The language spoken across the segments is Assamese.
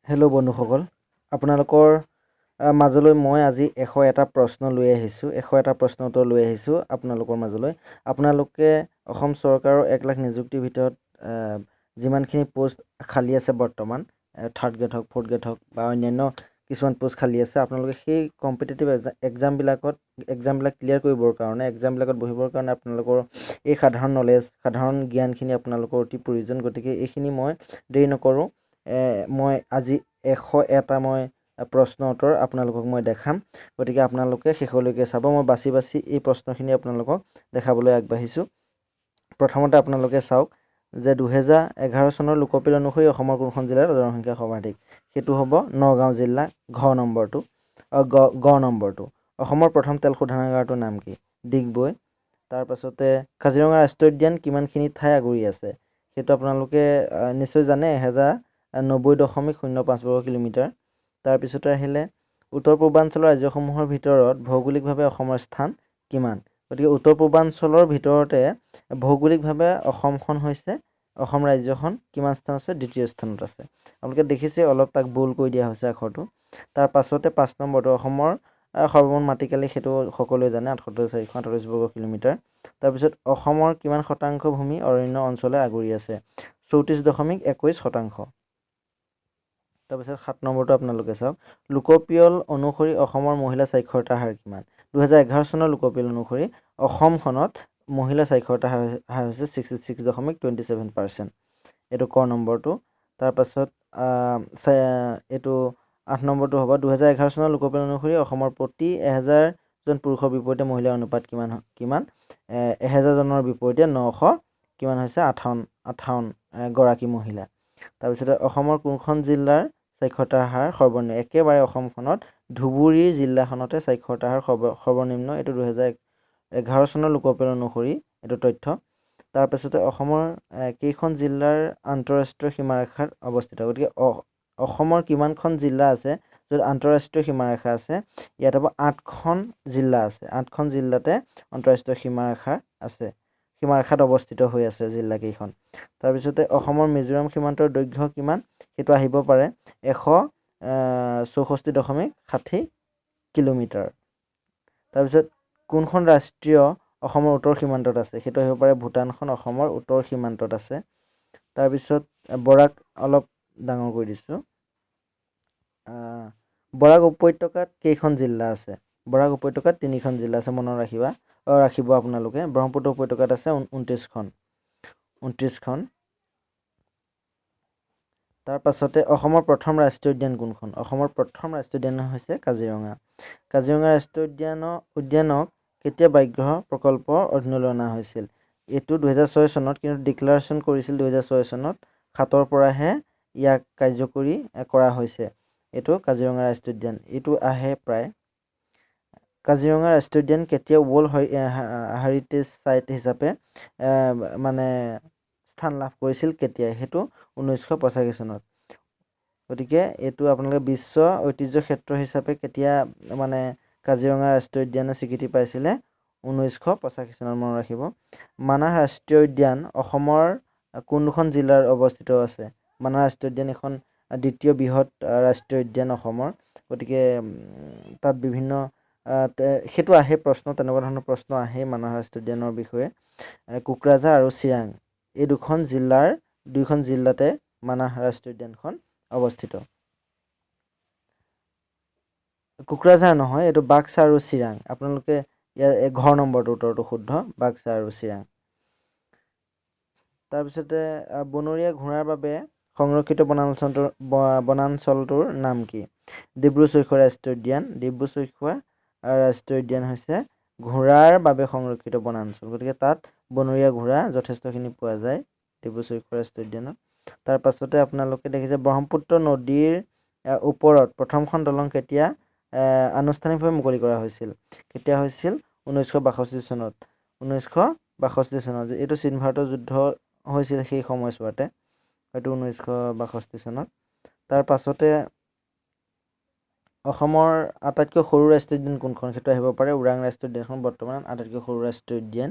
হেল্ল' বন্ধুসকল, আপোনালোকৰ মাজলৈ মই আজি 101টা প্ৰশ্ন লৈ আহিছোঁ। 101টা প্ৰশ্ন উত্তৰ লৈ আহিছোঁ আপোনালোকৰ মাজলৈ। আপোনালোকে অসম চৰকাৰৰ 1 লাখ নিযুক্তিৰ ভিতৰত যিমানখিনি প'ষ্ট খালী আছে বৰ্তমান, থাৰ্ড গ্ৰেড হওক, ফ'ৰ্থ গ্ৰেড হওক বা অন্যান্য কিছুমান প'ষ্ট খালী আছে, আপোনালোকে সেই কম্পিটিটিভ এক্সামবিলাকত এক্সামবিলাক ক্লিয়াৰ কৰিবৰ কাৰণে, এক্সামবিলাকত বহিবৰ কাৰণে আপোনালোকৰ এই সাধাৰণ নলেজ, সাধাৰণ জ্ঞানখিনি আপোনালোকৰ অতি প্ৰয়োজন। গতিকে এইখিনি মই দেৰি নকৰোঁ, মই আজি 101টা মই প্ৰশ্ন উত্তৰ আপোনালোকক মই দেখাম। গতিকে আপোনালোকে শেষলৈকে চাব। মই বাছি বাছি এই প্ৰশ্নখিনি আপোনালোকক দেখাবলৈ আগবাঢ়িছোঁ। প্ৰথমতে আপোনালোকে চাওক যে 2011 চনৰ লোকপিয়ল অনুসৰি অসমৰ কোনখন জিলাত জনসংখ্যা সৰ্বাধিক? সেইটো হ'ব নগাঁও জিলা, ঘ নম্বৰটো, গ নম্বৰটো। অসমৰ প্ৰথম তেল শোধনাগাৰটোৰ নাম কি? ডিগবৈ। তাৰপাছতে কাজিৰঙা ৰাষ্ট্ৰীয় উদ্যান কিমানখিনি ঠাই আগুৰি আছে? সেইটো আপোনালোকে নিশ্চয় জানে, 1090.05 বৰ্গ কিলোমিটাৰ। তাৰপিছতে আহিলে উত্তৰ পূৰ্বাঞ্চলৰ ৰাজ্যসমূহৰ ভিতৰত ভৌগোলিকভাৱে অসমৰ স্থান কিমান? গতিকে উত্তৰ পূৰ্বাঞ্চলৰ ভিতৰতে ভৌগোলিকভাৱে অসমখন হৈছে, অসম ৰাজ্যখন কিমান স্থান আছে? দ্বিতীয় স্থানত আছে। আপোনালোকে দেখিছে অলপ তাক বোল্ড কৰি দিয়া হৈছে আখৰটো। তাৰ পাছতে 5 নম্বৰটো, অসমৰ সৰ্বমুঠ মাটিকালি, সেইটো সকলোৱে জানে, 8438 বৰ্গ কিলোমিটাৰ। তাৰপিছত অসমৰ কিমান শতাংশ ভূমি অৰণ্য অঞ্চলে আগুৰি আছে? 34.21%। তাৰপিছত 7 নম্বৰটো আপোনালোকে চাওক, লোকপিয়ল অনুসৰি অসমৰ মহিলা সাক্ষৰতাৰ হাৰ কিমান? 2011 চনৰ লোকপিয়ল অনুসৰি অসমখনত মহিলা সাক্ষৰতাৰ হাৰ হৈছে 66.27%। এইটো ক নম্বৰটো। তাৰপাছত এইটো 8 নম্বৰটো হ'ব, 2011 চনৰ লোকপিয়ল অনুসৰি অসমৰ প্ৰতি 1000জন পুৰুষৰ বিপৰীতে মহিলাৰ অনুপাত কিমান? কিমান? 1000জনৰ বিপৰীতে নশ কিমান হৈছে? 58 গৰাকী মহিলা। তাৰপিছতে অসমৰ কোনখন জিলাৰ সাক্ষৰতাৰ হাৰ সৰ্বনিম্ন? একেবাৰে অসমখনত ধুবুৰী জিলাখনতে সাক্ষৰতাৰ হাৰ সৰ্বনিম্ন। এইটো 2011 চনৰ লোকপিয়ল অনুসৰি এইটো তথ্য। তাৰপিছতে অসমৰ কেইখন জিলাৰ আন্তঃৰাষ্ট্ৰীয় সীমাৰেখাত অৱস্থিত? গতিকে অসমৰ কিমানখন জিলা আছে য'ত আন্তঃৰাষ্ট্ৰীয় সীমাৰেখা আছে? ইয়াত হ'ব 8খন জিলা আছে। 8খন জিলাতে আন্তঃৰাষ্ট্ৰীয় সীমাৰেখা আছে, সীমাৰেখাত অৱস্থিত হৈ আছে জিলাকেইখন। তাৰপিছতে অসমৰ মিজোৰাম সীমান্তৰ দৈৰ্ঘ্য কিমান? সেইটো আহিব পাৰে, 164.60 কিলোমিটাৰ। তাৰপিছত কোনখন ৰাষ্ট্ৰীয় অসমৰ উত্তৰ সীমান্তত আছে? সেইটো আহিব পাৰে, ভূটানখন অসমৰ উত্তৰ সীমান্তত আছে। তাৰপিছত বৰাক অলপ ডাঙৰ কৰি দিছোঁ। বৰাক উপত্যকাত কেইখন জিলা আছে? বৰাক উপত্যকাত 3খন জিলা আছে, মনত ৰাখিব আপোনালোকে। ব্ৰহ্মপুত্ৰ উপত্যকাত আছে 29খন। তাৰ পাছতে অসমৰ প্ৰথম ৰাষ্ট্ৰীয় উদ্যান কোনখন? অসমৰ প্ৰথম ৰাষ্ট্ৰীয় উদ্যান হৈছে কাজিৰঙা। কাজিৰঙা ৰাষ্ট্ৰীয় উদ্যানক কেতিয়া ব্যাঘ্ৰ প্ৰকল্পৰ অধীনলৈ অনা হৈছিল? এইটো 2006 চনত, কিন্তু ডিক্লাৰেশ্যন কৰিছিল 2006 চনত, 7ৰ পৰাহে ইয়াক কাৰ্যকৰী কৰা হৈছে। এইটো কাজিৰঙা ৰাষ্ট্ৰীয় উদ্যান, এইটো আহে প্ৰায়। কাজিৰঙা ৰাষ্ট্ৰীয় উদ্যান কেতিয়া ৱৰ্ল্ড হেৰিটেজ চাইট হিচাপে মানে স্থান লাভ কৰিছিল কেতিয়া? সেইটো 1985 চনত। গতিকে এইটো আপোনালোকে বিশ্ব ঐতিহ্য ক্ষেত্ৰ হিচাপে কেতিয়া মানে কাজিৰঙা ৰাষ্ট্ৰীয় উদ্যানে স্বীকৃতি পাইছিলে? 1985 চনত, মনত ৰাখিব। মানাহ ৰাষ্ট্ৰীয় উদ্যান অসমৰ কোন দুখন জিলাৰ অৱস্থিত আছে? মানাহ ৰাষ্ট্ৰীয় উদ্যান এখন দ্বিতীয় বৃহৎ ৰাষ্ট্ৰীয় উদ্যান অসমৰ। গতিকে তাত বিভিন্ন সেইটো আহে প্ৰশ্ন, তেনেকুৱা ধৰণৰ প্ৰশ্ন আহে মানাহ ৰাষ্ট্ৰীয় উদ্যানৰ বিষয়ে। কোকৰাঝাৰ আৰু চিৰাং এই দুখন জিলাৰ, দুইখন জিলাতে মানাহ ৰাষ্ট্ৰীয় উদ্যানখন অৱস্থিত। কোকৰাঝাৰ নহয়, এইটো বাক্সা আৰু চিৰাং। আপোনালোকে ইয়াৰ ঘৰ নম্বৰটো উত্তৰটো শুদ্ধ, বাক্সা আৰু চিৰাং। তাৰপিছতে বনৰীয়া ঘোঁৰাৰ বাবে সংৰক্ষিত বনাঞ্চলটোৰ নাম কি? ডিব্ৰু চৈখোৱা ৰাষ্ট্ৰীয় উদ্যান। ডিব্ৰু চৈখোৱা ৰাষ্ট্ৰীয় উদ্যান হৈছে ঘোঁৰাৰ বাবে সংৰক্ষিত বনাঞ্চল। গতিকে তাত বনৰীয়া ঘোঁৰা যথেষ্টখিনি পোৱা যায় ডিব্ৰু চৈখোৱা ৰাষ্ট্ৰীয় উদ্যানত। তাৰ পাছতে আপোনালোকে দেখিছে ব্ৰহ্মপুত্ৰ নদীৰ ওপৰত প্ৰথমখন দলং কেতিয়া আনুষ্ঠানিকভাৱে মুকলি কৰা হৈছিল? কেতিয়া হৈছিল? 1962 চনত। 1962 চনত, এইটো চীন ভাৰতৰ যুদ্ধ হৈছিল সেই সময়ছোৱাতে, হয়তো 1962 চনত। তাৰ পাছতে অসমৰ আটাইতকৈ সৰু ৰাষ্ট্ৰীয় উদ্যান কোনখন? সেইটো আহিব পাৰে, ওৰাং ৰাষ্ট্ৰীয় উদ্যানখন বৰ্তমান আটাইতকৈ সৰু ৰাষ্ট্ৰীয় উদ্যান।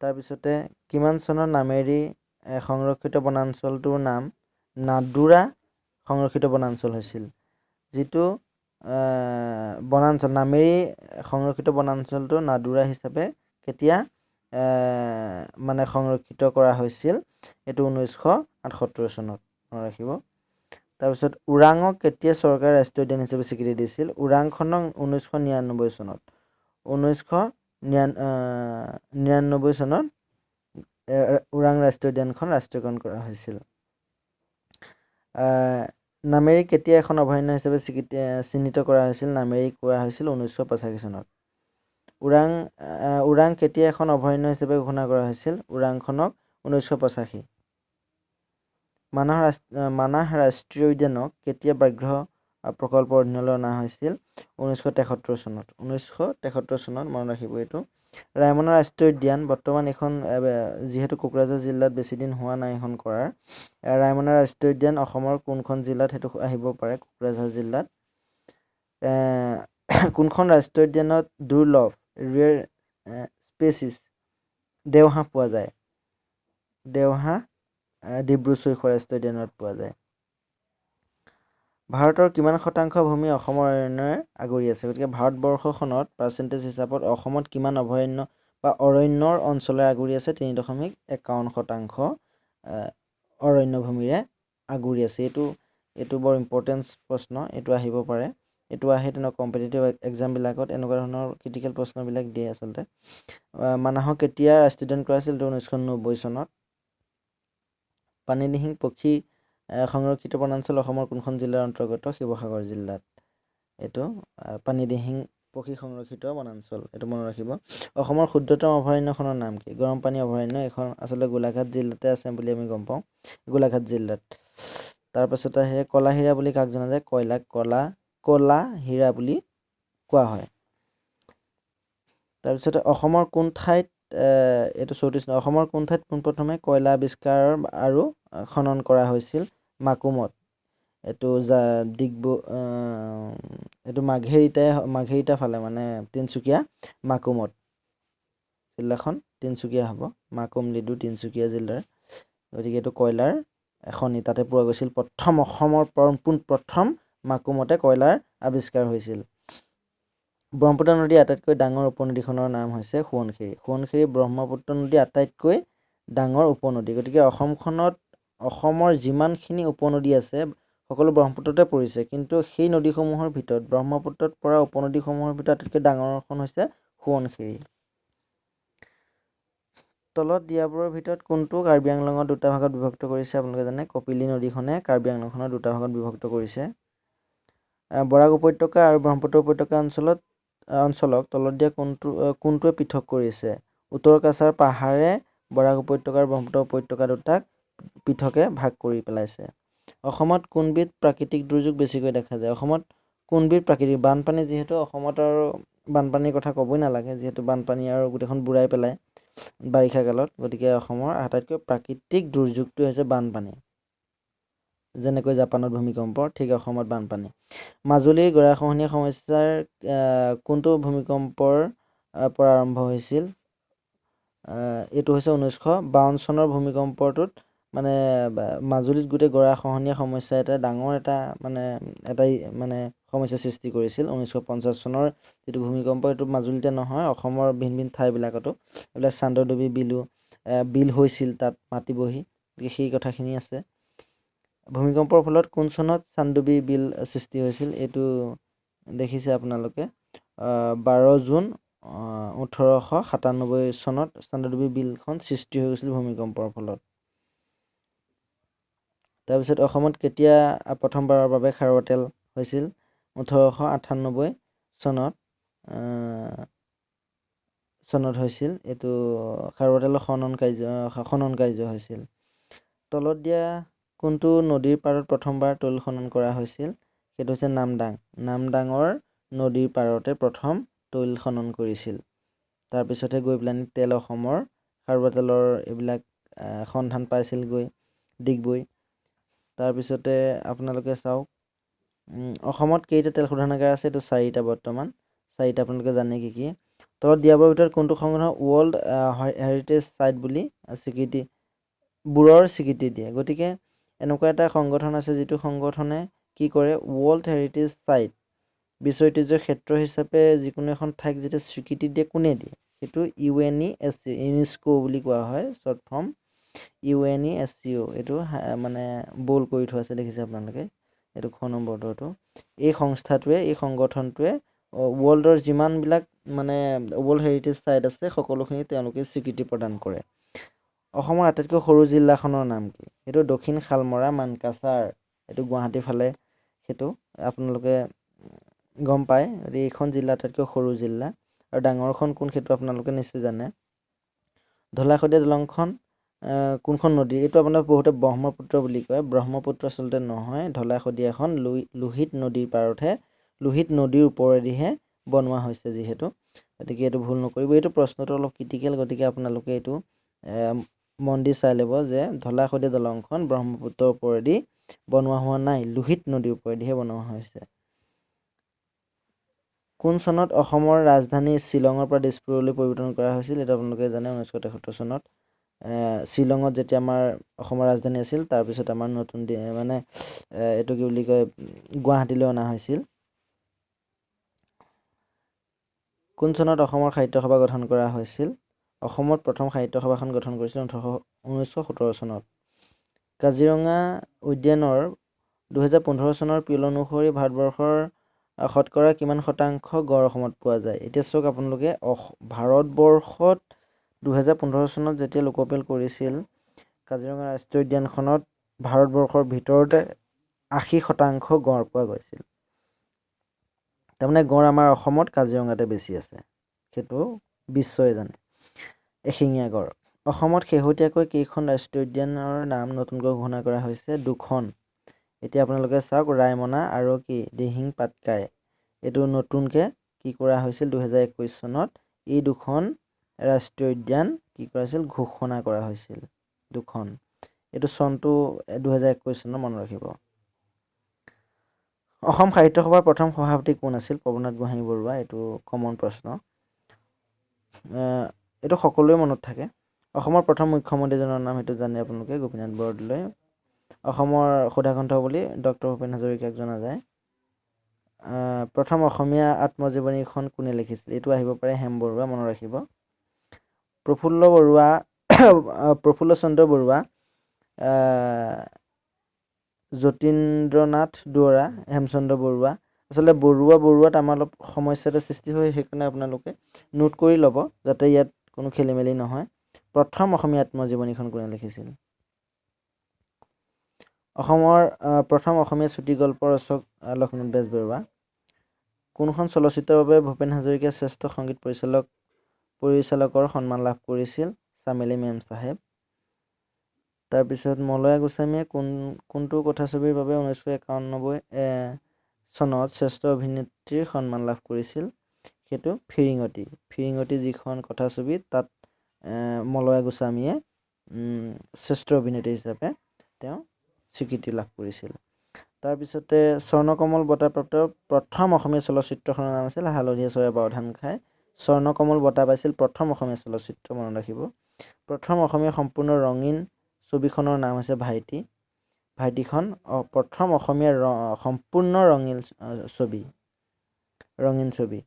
তাৰপিছতে কিমান চনত নামেৰি সংৰক্ষিত বনাঞ্চলটোৰ নাম নাদুৰা সংৰক্ষিত বনাঞ্চল হৈছিল? যিটো বনাঞ্চল নামেৰি সংৰক্ষিত বনাঞ্চলটো নাদুৰা হিচাপে কেতিয়া মানে সংৰক্ষিত কৰা হৈছিল? এইটো 1978 চনত, মনত ৰাখিব। তাৰপিছত ওৰাঙক কেতিয়া চৰকাৰে ৰাষ্ট্ৰীয় উদ্যান হিচাপে স্বীকৃতি দিছিল? ওৰাংখনক 1999 চনত, 1999 চনত ওৰাং ৰাষ্ট্ৰীয় উদ্যানখন ৰাষ্ট্ৰীয়কৰণ কৰা হৈছিল। নামেৰি কেতিয়া এখন অভয়াৰণ্য হিচাপে স্বীকৃতি চিহ্নিত কৰা হৈছিল? নামেৰি কোৱা হৈছিল 1985 চনত। ওৰাং কেতিয়া এখন অভয়াৰণ্য হিচাপে ঘোষণা কৰা হৈছিল? ওৰাংখনক 1985। মানাহ ৰাষ্ট্ৰীয় উদ্যানক কেতিয়া ব্যাঘ্ৰ প্ৰকল্পৰ অধীনলৈ অনা হৈছিল? 1973 চনত, 1973 চনত, মনত ৰাখিব এইটো। ৰায়মনা ৰাষ্ট্ৰীয় উদ্যান বৰ্তমান এইখন যিহেতু কোকৰাঝাৰ জিলাত বেছি দিন হোৱা নাই এইখন কৰাৰ। ৰায়মনা ৰাষ্ট্ৰীয় উদ্যান অসমৰ কোনখন জিলাত, সেইটো আহিব পাৰে, কোকৰাঝাৰ জিলাত। কোনখন ৰাষ্ট্ৰীয় উদ্যানত দুৰ্লভ ৰেয়াৰ স্পেচিছ দেওহাঁহ পোৱা যায়? দেওহাঁহ ডিব্ৰু চৈখোৱা ৰাষ্ট্ৰীয় উদ্যানত পোৱা যায়। ভাৰতৰ কিমান শতাংশ ভূমি অসমৰ অৰণ্যৰে আগুৰি আছে? গতিকে ভাৰতবৰ্ষখনত পাৰ্চেণ্টেজ হিচাপত অসমত কিমান অভয়াৰণ্য বা অৰণ্যৰ অঞ্চলেৰে আগুৰি আছে? 3.51% অৰণ্য ভূমিৰে আগুৰি আছে। এইটো বৰ ইম্পৰ্টেঞ্চ প্ৰশ্ন, এইটো আহিব পাৰে, এইটো আহে তেনেকুৱা কম্পিটিটিভ এক্সামবিলাকত এনেকুৱা ধৰণৰ ক্ৰিটিকেল প্ৰশ্নবিলাক দিয়ে আচলতে। মানাহক কেতিয়া ৰাষ্ট্ৰীয় উদ্যান কৰা হৈছিল? এইটো 1990 চনত। পানীদিহিং পক্ষী সংৰক্ষিত বনাঞ্চল অসমৰ কোনখন জিলাৰ অন্তৰ্গত? শিৱসাগৰ জিলাত এইটো পানীদিহিং পক্ষী সংৰক্ষিত বনাঞ্চল, এইটো মনত ৰাখিব। অসমৰ ক্ষুদ্ৰতম অভয়াৰণ্যখনৰ নাম কি? গৰমপানী অভয়াৰণ্য। এইখন আচলতে গোলাঘাট জিলাতে আছে বুলি আমি গম পাওঁ, গোলাঘাট জিলাত। তাৰপাছত আহে কলা হীৰা বুলি কাক জনা যায়? কয়লাক কলা হীৰা বুলি কোৱা হয়। তাৰপিছতে অসমৰ কোন ঠাইত, এইটো 34, অসমৰ কোন ঠাইত পোনপ্ৰথমে কয়লা আৱিষ্কাৰ আৰু খনন কৰা হৈছিল? মাকুমত। এইটো ডিগবৈ, এইটো মাৰ্ঘেৰিটা ফালে, মানে তিনিচুকীয়া মাকুমত, জিলাখন তিনিচুকীয়া হ'ব, মাকুম লিডু তিনিচুকীয়া জিলাৰ। গতিকে এইটো কয়লাৰ খনি তাতে পোৱা গৈছিল প্ৰথম, অসমৰ পোনপ্ৰথম মাকুমতে কয়লাৰ আৱিষ্কাৰ হৈছিল। ব্ৰহ্মপুত্ৰ নদীৰ আটাইতকৈ ডাঙৰ উপনদীখনৰ নাম হৈছে সোৱণশিৰি। সোৱণশিৰি ব্ৰহ্মপুত্ৰ নদীৰ আটাইতকৈ ডাঙৰ উপনদী। গতিকে অসমৰ যিমানখিনি উপনদী আছে সকলো ব্ৰহ্মপুত্ৰতে পৰিছে, কিন্তু সেই নদীসমূহৰ ভিতৰত ব্ৰহ্মপুত্ৰত পৰা উপনদীসমূহৰ ভিতৰত আটাইতকৈ ডাঙৰখন হৈছে সোৱণশিৰি। তলত দিয়াবোৰৰ ভিতৰত কোনটো কাৰ্বি আংলঙত দুটা ভাগত বিভক্ত কৰিছে? আপোনালোকে জানে কপিলী নদীখনে কাৰ্বি আংলংখনৰ দুটা ভাগত বিভক্ত কৰিছে। বৰাক উপত্যকা আৰু ব্ৰহ্মপুত্ৰ উপত্যকা অঞ্চলক তলত দিয়া কোনটোৱে পৃথক কৰিছে? উত্তৰ কাছাৰ পাহাৰে বৰাক উপত্যকা আৰু ব্ৰহ্মপুত্ৰ উপত্যকা দুটাক পৃথকে ভাগ কৰি পেলাইছে। অসমত কোনবিধ প্ৰাকৃতিক দুৰ্যোগ বেছিকৈ দেখা যায়? অসমত কোনবিধ প্ৰাকৃতিক বানপানী, যিহেতু অসমত আৰু বানপানীৰ কথা ক'বই নালাগে, যিহেতু বানপানী আৰু গোটেইখন বুৰাই পেলায় বাৰিষা কালত, গতিকে অসমৰ আটাইতকৈ প্ৰাকৃতিক দুৰ্যোগটো হৈছে বানপানী। যেনেকৈ জাপানত ভূমিকম্প, ঠিক অসমত বানপানী। মাজুলীৰ গৰাখহনীয়া সমস্যাৰ কোনটো ভূমিকম্পৰ পৰা আৰম্ভ হৈছিল? এইটো হৈছে 1952 চনৰ ভূমিকম্পটোত, মানে মাজুলীত গোটেই গৰাখহনীয়া সমস্যা এটা ডাঙৰ এটা মানে এটা মানে সমস্যাৰ সৃষ্টি কৰিছিল। 1950 চনৰ যিটো ভূমিকম্প, এইটো মাজুলীতে নহয়, অসমৰ ভিন ভিন ঠাইবিলাকতো এইবিলাক চান্দডুবি বিল হৈছিল তাত মাটি বহি, গতিকে সেই কথাখিনি আছে। ভূমিকম্পৰ ফলত কোন চনত চান্দডুবি বিল সৃষ্টি হৈছিল? এইটো দেখিছে আপোনালোকে, 12 জুন 1897 চনত চান্দডুবি বিলখন সৃষ্টি হৈ গৈছিল ভূমিকম্পৰ ফলত। তাৰপিছত অসমত কেতিয়া প্ৰথমবাৰৰ বাবে খাৰুৱা তেল হৈছিল? 1898 চনত হৈছিল। এইটো খাৰুৱা তেলৰ খনন কাৰ্য হৈছিল। তলত দিয়া কোনটো নদীৰ পাৰত প্ৰথমবাৰ তৈল খনন কৰা হৈছিল? সেইটো হৈছে নামদাং। নামদাঙৰ নদীৰ পাৰতে প্ৰথম তৈল খনন কৰিছিল। তাৰপিছতহে গৈ পেলানি তেল অসমৰ খাৰুৱা তেলৰ এইবিলাক সন্ধান পাইছিল গৈ ডিগবৈ। তাৰপিছতে আপোনালোকে চাওক, অসমত কেইটা তেল শোধনাগাৰ আছে? এইটো চাৰিটা, বৰ্তমান চাৰিটা, আপোনালোকে জানে কি কি। তলত দিয়াবোৰৰ ভিতৰত কোনটো সংগঠন ৱৰ্ল্ড হেৰিটেজ চাইট বুলি স্বীকৃতি বোৰৰ স্বীকৃতি দিয়ে? গতিকে এনেকুৱা এটা সংগঠন আছে যিটো সংগঠনে কি কৰে, ৱৰ্ল্ড হেৰিটেজ চাইট, বিশ্ব ঐতিহ্য ক্ষেত্ৰ হিচাপে যিকোনো এখন ঠাইক যেতিয়া স্বীকৃতি দিয়ে কোনে দিয়ে? সেইটো UNESCO, UNESCO বুলি কোৱা হয়, শ্বৰ্ট ফৰ্ম UNESCO। এইটো মানে ব'ল্ড কৰি থোৱা আছে, দেখিছে আপোনালোকে, এইটো খ নম্বৰটো। এই সংস্থাটোৱে, এই সংগঠনটোৱে ৱৰ্ল্ডৰ যিমানবিলাক মানে ৱৰ্ল্ড হেৰিটেজ চাইট আছে সকলোখিনি তেওঁলোকে স্বীকৃতি প্ৰদান কৰে। অসমৰ আটাইতকৈ সৰু জিলাখনৰ নাম কি? এইটো দক্ষিণ শালমৰা মানকাছাৰ, এইটো গুৱাহাটীৰ ফালে, সেইটো আপোনালোকে গম পায়। গতিকে এইখন জিলা আটাইতকৈ সৰু জিলা, আৰু ডাঙৰখন কোন সেইটো আপোনালোকে নিশ্চয় জানে। ঢলা শদিয়া দলংখন কোনখন নদী? এইটো আপোনাৰ বহুতে ব্ৰহ্মপুত্ৰ বুলি কয়, ব্ৰহ্মপুত্ৰ আচলতে নহয়। ঢলা শদিয়াখন লোহিত নদীৰ পাৰতহে, লোহিত নদীৰ ওপৰেদিহে বনোৱা হৈছে যিহেতু, গতিকে এইটো ভুল নকৰিব। এইটো প্ৰশ্নটো অলপ ক্ৰিটিকেল, গতিকে আপোনালোকে এইটো মন দি চাই ল'ব যে ঢলা শদিয়া দলংখন ব্ৰহ্মপুত্ৰৰ ওপৰেদি বনোৱা হোৱা নাই, লোহিত নদীৰ ওপৰেদিহে বনোৱা হৈছে। কোন চনত অসমৰ ৰাজধানী শ্বিলঙৰ পৰা দিছপুৰলৈ পৰিৱৰ্তন কৰা হৈছিল? এইটো আপোনালোকে জানে, 1973 চনত। শ্বিলঙত যেতিয়া আমাৰ অসমৰ ৰাজধানী আছিল, তাৰপিছত আমাৰ নতুন মানে এইটো কি বুলি কয়, গুৱাহাটীলৈ অনা হৈছিল। কোন চনত অসমৰ সাহিত্য সভা গঠন কৰা হৈছিল? অসমত প্ৰথম সাহিত্য সভাখন গঠন কৰিছিল 1917 চনত। কাজিৰঙা উদ্যানৰ 2015 চনৰ পিয়ল অনুসৰি ভাৰতবৰ্ষৰ শতকৰা কিমান শতাংশ গড় অসমত পোৱা যায়? এতিয়া চাওক আপোনালোকে, ভাৰতবৰ্ষত 2015 চনত যেতিয়া লোকপিয়ল কৰিছিল, কাজিৰঙা ৰাষ্ট্ৰীয় উদ্যানখনত ভাৰতবৰ্ষৰ ভিতৰতে 80% গঁড় পোৱা গৈছিল। তাৰমানে গঁড় আমাৰ অসমত কাজিৰঙাতে বেছি আছে, সেইটো বিশ্বই জানে। এশিঙীয়া গঁড়। অসমত শেহতীয়াকৈ কেইখন ৰাষ্ট্ৰীয় উদ্যানৰ নাম নতুনকৈ ঘোষণা কৰা হৈছে? দুখন। এতিয়া আপোনালোকে চাওক, ৰায়মনা আৰু কি দিহিং পাটকাই, এইটো নতুনকৈ কি কৰা হৈছিল 2021 চনত। এই দুখন ৰাষ্ট্ৰীয় উদ্যান কি কৰা হৈছিল, ঘোষণা কৰা হৈছিল দুখন। এইটো চনটো 2021 চনত মনত ৰাখিব। অসম সাহিত্য সভাৰ প্ৰথম সভাপতি কোন আছিল? পৱনাথ গোহাঁই বৰুৱা। এইটো কমন প্ৰশ্ন, এইটো সকলোৰে মনত থাকে। অসমৰ প্ৰথম মুখ্যমন্ত্ৰীজনৰ নাম সেইটো জানে আপোনালোকে, গোপীনাথ বৰদলৈ। অসমৰ সুধাকণ্ঠ বুলি ডক্টৰ ভূপেন হাজৰিকাক জনা যায়। প্ৰথম অসমীয়া আত্মজীৱনীখন কোনে লিখিছিল? এইটো আহিব পাৰে, হেম বৰুৱা, মনত ৰাখিব। প্ৰফুল্ল বৰুৱা, প্ৰফুল্ল চন্দ্ৰ বৰুৱা, যতীন্দ্ৰনাথ দুৱৰা, হেমচন্দ্ৰ বৰুৱা। আচলতে বৰুৱা বৰুৱাত আমাৰ অলপ সমস্যা এটা সৃষ্টি হয়, সেইকাৰণে আপোনালোকে নোট কৰি ল'ব যাতে ইয়াত কোনো খেলি মেলি নহয়। প্ৰথম অসমীয়া আত্মজীৱনীখন কোনে লিখিছিল? অসমৰ প্ৰথম অসমীয়া চুটিগল্প ৰচক লক্ষ্মীনাথ বেজবৰুৱা। কোনখন চলচ্চিত্ৰৰ বাবে ভূপেন হাজৰিকাই শ্ৰেষ্ঠ সংগীত পৰিচালকৰ সন্মান লাভ কৰিছিল? চামেলি মেম চাহেব। তাৰপিছত মলয়া গোস্বামীয়ে কোনটো কথাছবিৰ বাবে 1991 চনত শ্ৰেষ্ঠ অভিনেত্ৰীৰ সন্মান লাভ কৰিছিল? সেইটো ফিৰিঙতি। ফিৰিঙতি যিখন কথাছবি, তাত মলয়া গোস্বামীয়ে শ্ৰেষ্ঠ অভিনেত্ৰী হিচাপে তেওঁ স্বীকৃতি লাভ কৰিছিল। তাৰপিছতে স্বৰ্ণকমল বঁটাপ্ৰাপ্ত প্ৰথম অসমীয়া চলচ্চিত্ৰখনৰ নাম আছিল হালধীয়া চৰাই বাওধান খাই। স্বৰ্ণকমল বঁটা পাইছিল প্ৰথম অসমীয়া চলচ্চিত্ৰ, মনত ৰাখিব। প্ৰথম অসমীয়া সম্পূৰ্ণ ৰঙীন ছবিখনৰ নাম হৈছে ভাইটি। ভাইটিখন প্ৰথম অসমীয়া সম্পূৰ্ণ ৰঙীন ছবি, ৰঙীন ছবি।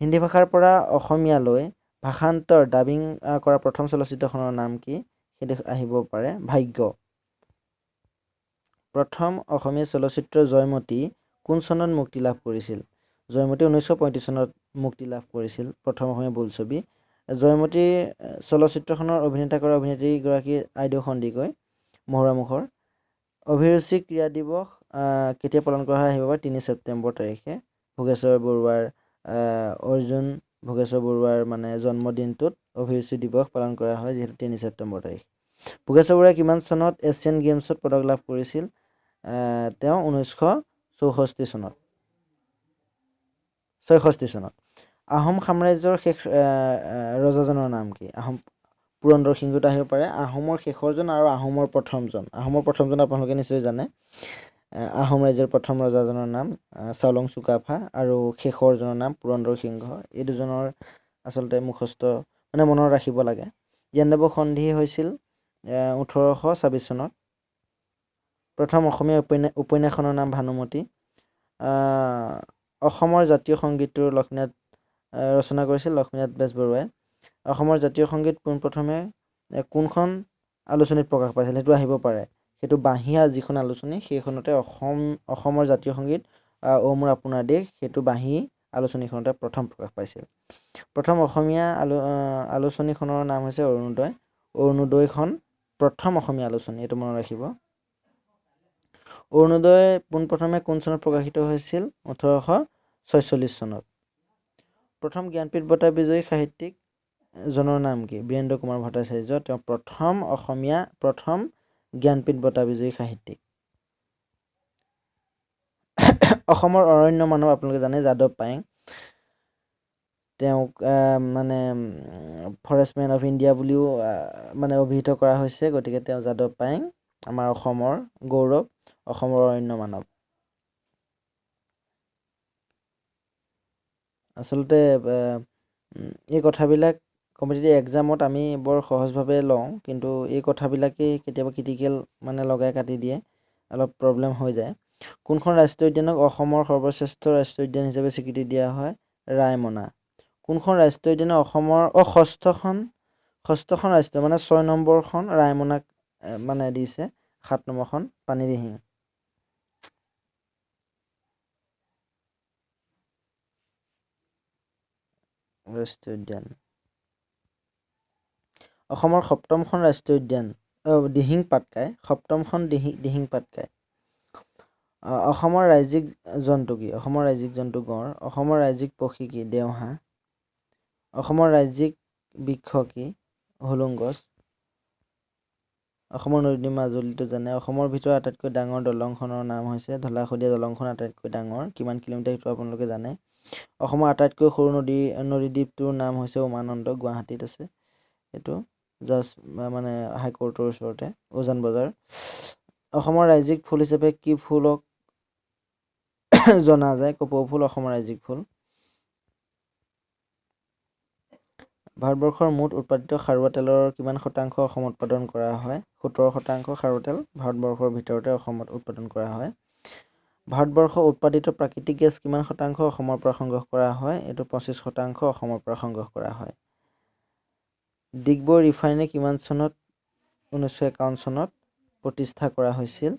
হিন্দী ভাষাৰ পৰা অসমীয়ালৈ ভাষান্তৰ ডাবিং কৰা প্ৰথম চলচ্চিত্ৰখনৰ নাম কি? সেইটো আহিব পাৰে, ভাগ্য। প্ৰথম অসমীয়া চলচ্চিত্ৰ জয়মতী কোন চনত মুক্তি লাভ কৰিছিল? জয়মতী 1935 চনত মুক্তি লাভ কৰিছিল, প্ৰথম অসমীয়া বোলছবি। জয়মতী চলচ্চিত্ৰখনৰ অভিনেতা কৰা অভিনেত্ৰীগৰাকী আইদেউ সন্দিকৈ, মহুৰামুখৰ। অভিৰুচি ক্ৰীড়া দিৱস কেতিয়া পালন কৰা হয়? আহিব পাৰে, 3 ছেপ্টেম্বৰ তাৰিখে। ভোগেশ্বৰ বৰুৱাৰ, অৰ্জুন ভোগেশ্বৰ বৰুৱাৰ মানে জন্মদিনটোত অভিৰুচি দিৱস পালন কৰা হয়, যিহেতু 3 ছেপ্টেম্বৰ তাৰিখ। ভোগেশ্বৰ বৰুৱাই কিমান চনত এছিয়ান গেমছত পদক লাভ কৰিছিল? তেওঁ 1964 চনত, 66 চনত। আহোম সাম্ৰাজ্যৰ শেষ ৰজাজনৰ নাম কি? আহোম পুৰন্দৰ সিংহটো আহিব পাৰে। আহোমৰ শেষৰজন আৰু আহোমৰ প্ৰথমজন। আহোমৰ প্ৰথমজন আপোনালোকে নিশ্চয় জানে। আহোম ৰাজ্যৰ প্ৰথম ৰজাজনৰ নাম চাওলুং চুকাফা আৰু শেষৰজনৰ নাম পুৰন্দৰ সিংহ। এই দুজনৰ আচলতে মুখস্থ মানে মনত ৰাখিব লাগে। ইয়াণ্ডাবু সন্ধি হৈছিল 1826 চনত। প্ৰথম অসমীয়া উপন্যাসখনৰ নাম ভানুমতী। অসমৰ জাতীয় সংগীতটো লক্ষ্মীনাথ ৰচনা কৰিছিল লক্ষ্মীনাথ বেজবৰুৱাই। অসমৰ জাতীয় সংগীত পোনপ্ৰথমে কোনখন আলোচনীত প্ৰকাশ পাইছিল, সেইটো আহিব পাৰে। সেইটো বাহিয়া যিখন আলোচনী, সেইখনতে অসমৰ জাতীয় সংগীত অ' মোৰ আপোনাৰ দেশ, সেইটো বাঁহী আলোচনীখনতে প্ৰথম প্ৰকাশ পাইছিল। প্ৰথম অসমীয়া আলোচনীখনৰ নাম হৈছে অৰুণোদয়। অৰুণোদয়খন প্ৰথম অসমীয়া আলোচনী, এইটো মনত ৰাখিব। অৰুণোদয় পোনপ্ৰথমে কোন চনত প্ৰকাশিত হৈছিল? 1846 চনত। প্ৰথম জ্ঞানপীঠ বঁটা বিজয়ী সাহিত্যিক জনৰ নাম কি? বীৰেন্দ্ৰ কুমাৰ ভট্টাচাৰ্য। তেওঁ প্ৰথম জ্ঞানপীঠ বঁটা বিজয়ী সাহিত্যিক। অসমৰ অৰণ্য মানৱ আপোনালোকে জানে যাদৱ পায়েং। তেওঁক মানে ফৰেষ্ট মেন অফ ইণ্ডিয়া বুলিও মানে অভিহিত কৰা হৈছে। গতিকে তেওঁ যাদৱ পায়েং আমাৰ অসমৰ গৌৰৱ, অসমৰ অৰণ্য মানৱ। আচলতে এই কথাবিলাক কম্পিটিটিভ এক্সামত আমি বৰ সহজভাৱে লওঁ, কিন্তু এই কথাবিলাকেই কেতিয়াবা ক্ৰিটিকেল মানে লগাই কাটি দিয়ে, অলপ প্ৰব্লেম হৈ যায়। কোনখন ৰাষ্ট্ৰীয় উদ্যানক অসমৰ সৰ্বশ্ৰেষ্ঠ ৰাষ্ট্ৰীয় উদ্যান হিচাপে স্বীকৃতি দিয়া হয়? ৰায়মনা। কোনখন ৰাষ্ট্ৰীয় উদ্যানক অসমৰ ষষ্ঠখন ৰাষ্ট্ৰীয় মানে 6 নম্বৰখন ৰায়মনাক মানে দিছে, 7 নম্বৰখন পানীদিহিং। ৰাষ্ট্ৰীয় উদ্যান। অসমৰ সপ্তমখন ৰাষ্ট্ৰীয় উদ্যান দিহিং পাটকাই, সপ্তমখন দিহিং পাটকাই। অসমৰ ৰাজ্যিক জন্তু কি? অসমৰ ৰাজ্যিক জন্তু গঁড়। অসমৰ ৰাজ্যিক পক্ষী কি? দেওহাঁহ। অসমৰ ৰাজ্যিক বৃক্ষ কি? হোলোং গছ। অসমৰ নদী মাজুলীটো জানে। অসমৰ ভিতৰত আটাইতকৈ ডাঙৰ দলংখনৰ নাম হৈছে ধলা শদিয়া দলংখন আটাইতকৈ ডাঙৰ। কিমান কিলোমিটাৰ সেইটো আপোনালোকে জানে। অসমৰ আটাইতকৈ সৰু নদীদ্বীপটোৰ নাম হৈছে উমানন্দ, গুৱাহাটীত আছে। এইটো জাষ্ট মানে হাইকোৰ্টৰ ওচৰতে, উজান বজাৰ। অসমৰ ৰাজ্যিক ফুল হিচাপে কি ফুলক জনা যায়? কপৌ ফুল অসমৰ ৰাজ্যিক ফুল। ভাৰতবৰ্ষৰ মুঠ উৎপাদিত খাৰুৱা তেলৰ কিমান শতাংশ অসমত উৎপাদন কৰা হয়? 17% খাৰুৱা তেল ভাৰতবৰ্ষৰ ভিতৰতে অসমত উৎপাদন কৰা হয়। ভাৰতবৰ্ষ উৎপাদিত প্ৰাকৃতিক গেছ কিমান শতাংশ অসমৰ পৰা সংগ্ৰহ কৰা হয়? এইটো 25% অসমৰ পৰা সংগ্ৰহ কৰা হয়। ডিগবৈ ৰিফাইনেৰী কিমান চনত? 1951 চনত প্ৰতিষ্ঠা কৰা হৈছিল।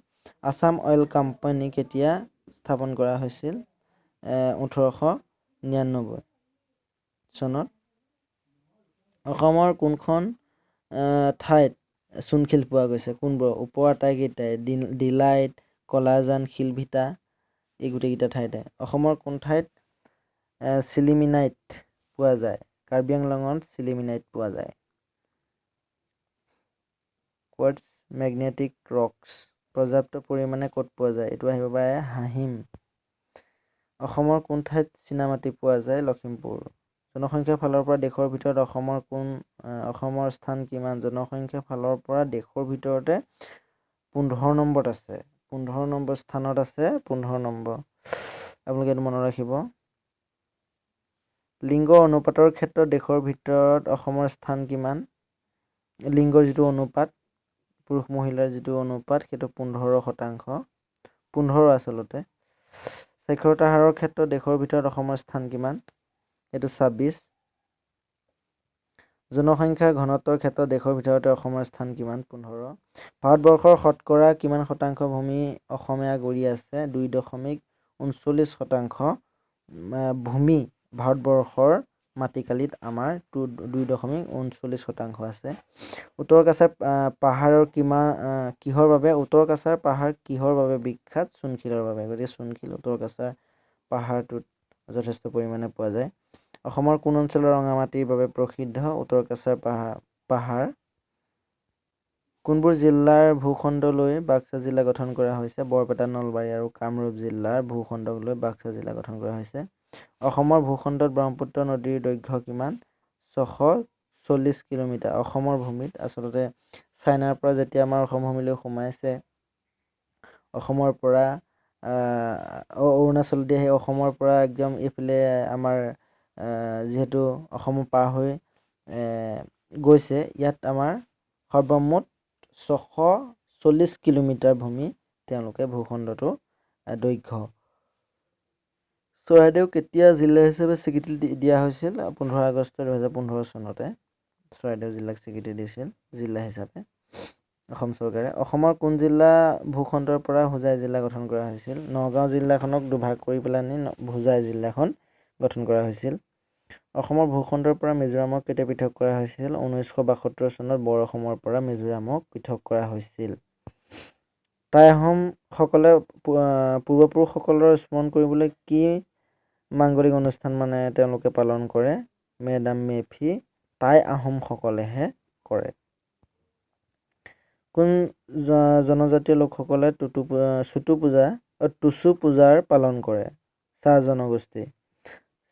আছাম অইল কোম্পানী কেতিয়া স্থাপন কৰা হৈছিল? 1899 চনত। অসমৰ কোনখন ঠাইত চূণশিল পোৱা গৈছে? কোনবোৰ? ওপৰ আটাইকেইটাই, ডিলাইট, কলাজান, শিলভিটা, এই গোটেইকেইটা ঠাইতে। অসমৰ কোন ঠাইত চিলিমিনাইট পোৱা যায়? কাৰ্বি আংলঙত চিলিমিনাইট পোৱা যায়। কোৱাৰ্টজ মেগনেটিক ৰকছ পৰ্যাপ্ত পৰিমাণে ক'ত পোৱা যায়? এইটো আহিব পাৰে হাহিম। অসমৰ কোন ঠাইত চীনামাটি পোৱা যায়? লখিমপুৰ। জনসংখ্যাৰ ফালৰ পৰা দেশৰ ভিতৰত অসমৰ স্থান কিমান? জনসংখ্যাৰ ফালৰ পৰা দেশৰ ভিতৰতে 15 নম্বৰত আছে, 15 নম্বৰ স্থানত আছে, 15 নম্বৰ। আপোনালোকে এইটো মনত ৰাখিব। লিংগ অনুপাতৰ ক্ষেত্ৰত দেশৰ ভিতৰত অসমৰ স্থান কিমান? লিংগৰ যিটো অনুপাত, পুৰুষ মহিলাৰ যিটো অনুপাত, সেইটো 15%, 15 আচলতে। সাক্ষৰতা হাৰৰ ক্ষেত্ৰত দেশৰ ভিতৰত অসমৰ স্থান কিমান? এইটো 26। জনসংখ্যাৰ ঘনত্বৰ ক্ষেত্ৰত দেশৰ ভিতৰতে অসমৰ স্থান কিমান? 15। ভাৰতবৰ্ষৰ শতকৰা কিমান শতাংশ ভূমি অসমে আগুৰি আছে? 2.39 শতাংশ ভূমি ভাৰতবৰ্ষৰ মাটিকালিত আমাৰ 2.39 শতাংশ আছে। উত্তৰ কাছাৰ পাহাৰৰ কিহৰ বাবে? উত্তৰ কাছাৰ পাহাৰ কিহৰ বাবে বিখ্যাত? চূণশিলৰ বাবে। গতিকে চূণশিল উত্তৰ কাছাৰ পাহাৰটোত যথেষ্ট পৰিমাণে পোৱা যায়। অসমৰ কোন অঞ্চলৰ ৰঙামাটিৰ বাবে প্ৰসিদ্ধ? উত্তৰ কাছাৰ পাহাৰ। কোনবোৰ জিলাৰ ভূখণ্ড লৈ বাক্সা জিলা গঠন কৰা হৈছে? বৰপেটা, নলবাৰী আৰু কামৰূপ জিলাৰ ভূখণ্ডক লৈ বাক্সা জিলা গঠন কৰা হৈছে। অসমৰ ভূখণ্ডত ব্ৰহ্মপুত্ৰ নদীৰ দৈৰ্ঘ্য কিমান? 640 কিলোমিটাৰ। অসমৰ ভূমিত আচলতে চাইনাৰ পৰা যেতিয়া আমাৰ অসম ভূমিলৈ সোমাইছে, অসমৰ পৰা অৰুণাচল দি আহি অসমৰ পৰা একদম এইফালে আমাৰ যিহেতু অসম পাৰ হৈ গৈছে, ইয়াত আমাৰ সৰ্বমুঠ 640 কিলোমিটাৰ ভূমি তেওঁলোকে ভূখণ্ডটোৰ দৈৰ্ঘ্য। চৰাইদেউ কেতিয়া জিলা হিচাপে স্বীকৃতি দিয়া হৈছিল? 15 আগষ্ট 2015 চনতে চৰাইদেউ জিলাক স্বীকৃতি দিছিল জিলা হিচাপে অসম চৰকাৰে। অসমৰ কোন জিলা ভূখণ্ডৰ পৰা হোজাই জিলা গঠন কৰা হৈছিল? নগাঁও জিলাখনক দুভাগ কৰি পেলাইনি হোজাই জিলাখন গঠন কৰা হৈছিল। অসমৰ ভূখণ্ডৰ পৰা মিজোৰামক কেতিয়া পৃথক কৰা হৈছিল? 1972 চনত বৰ অসমৰ পৰা মিজোৰামক পৃথক কৰা হৈছিল। টাই আহোমসকলে পূৰ্বপুৰুষসকলৰ স্মৰণ কৰিবলৈ কি মাংগলিক অনুষ্ঠান মানে তেওঁলোকে পালন কৰে? মেডাম মেফি টাই আহোমসকলেহে কৰে। কোন জনজাতীয় লোকসকলে চুটু পূজা, টুচু পূজাৰ পালন কৰে? চাহ জনগোষ্ঠী।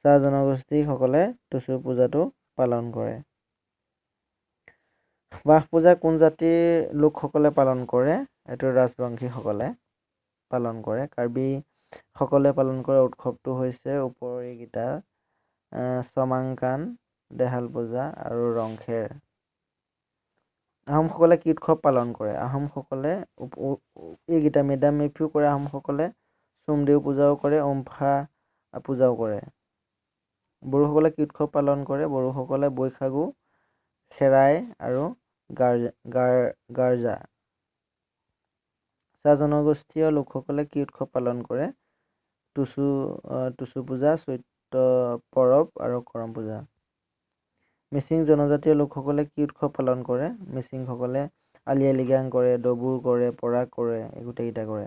চাহ জনগোষ্ঠীসকলে টুচু পূজাটো পালন কৰে। বাঁহ পূজা কোন জাতিৰ লোকসকলে পালন কৰে? এইটো ৰাজবংশীসকলে পালন কৰে। কাৰ্বিসকলে পালন কৰা উৎসৱটো হৈছে ওপৰৰ এইকেইটা, চমাংকান, দেহাল পূজা আৰু ৰংখেৰ। আহোমসকলে কি উৎসৱ পালন কৰে? আহোমসকলে এইকেইটা মেডাম মেফিও কৰে, আহোমসকলে চোমদেউ পূজাও কৰে, ওমফা পূজাও কৰে। বড়োসকলে কি উৎসৱ পালন কৰে? বড়োসকলে বৈশাগু, খেৰাই আৰু গাৰ্জা। চাহ জনগোষ্ঠীয় লোকসকলে কি উৎসৱ পালন কৰে? টুচু পূজা, চৈত্ৰ পৰৱ আৰু কৰম পূজা। মিচিং জনজাতীয় লোকসকলে কি উৎসৱ পালন কৰে? মিচিংসকলে আলি আই লৃগাং কৰে, দবুৰ কৰে, পৰাগ কৰে, এই গোটেইকেইটা কৰে।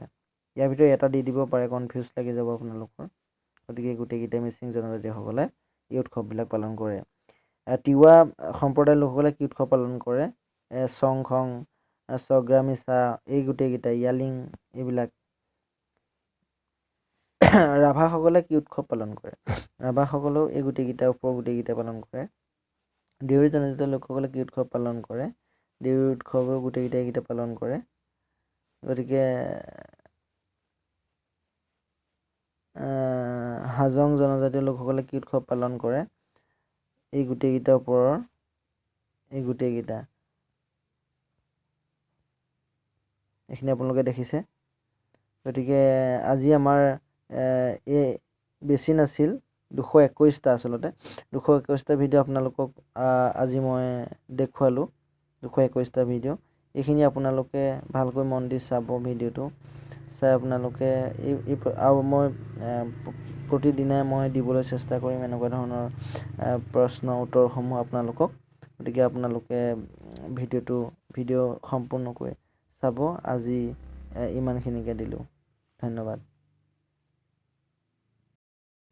ইয়াৰ ভিতৰত এটা দি দিব পাৰে, কনফিউজ লাগি যাব আপোনালোকৰ। গতিকে গোটেইকেইটা মিচিং জনজাতীয়সকলে এই উৎসৱবিলাক পালন কৰে। তিৱা সম্প্ৰদায়ৰ লোকসকলে কি উৎসৱ পালন কৰে? চংখং, চগ্ৰামিচা, এই গোটেইকেইটা, য়ালিং, এইবিলাক। ৰাভাসকলে কি উৎসৱ পালন কৰে? ৰাভাসকলেও এই গোটেইকেইটা, ওপৰৰ গোটেইকেইটা পালন কৰে। দেউৰী জনজাতীয় লোকসকলে কি উৎসৱ পালন কৰে? দেউৰী উৎসৱো গোটেইকেইটা এইকেইটা পালন কৰে। গতিকে হাজং জনজাতীয় লোকসকলে কি উৎসৱ পালন কৰে? এই গোটেইকেইটা, ওপৰৰ এই গোটেইকেইটা, এইখিনি আপোনালোকে দেখিছে। গতিকে আজি আমাৰ এই বেছি নাছিল, 221টা, আচলতে 221টা ভিডিঅ' আপোনালোকক আজি মই দেখুৱালোঁ। 221টা ভিডিঅ' এইখিনি আপোনালোকে ভালকৈ মন দি চাব। ভিডিঅ'টো চাই আপোনালোকে এই আৰু মই প্ৰতিদিনাই মই দিবলৈ চেষ্টা কৰিম এনেকুৱা ধৰণৰ প্ৰশ্ন উত্তৰসমূহ আপোনালোকক। গতিকে আপোনালোকে ভিডিঅ' সম্পূৰ্ণকৈ চাব। আজি ইমানখিনিকে দিলোঁ, ধন্যবাদ।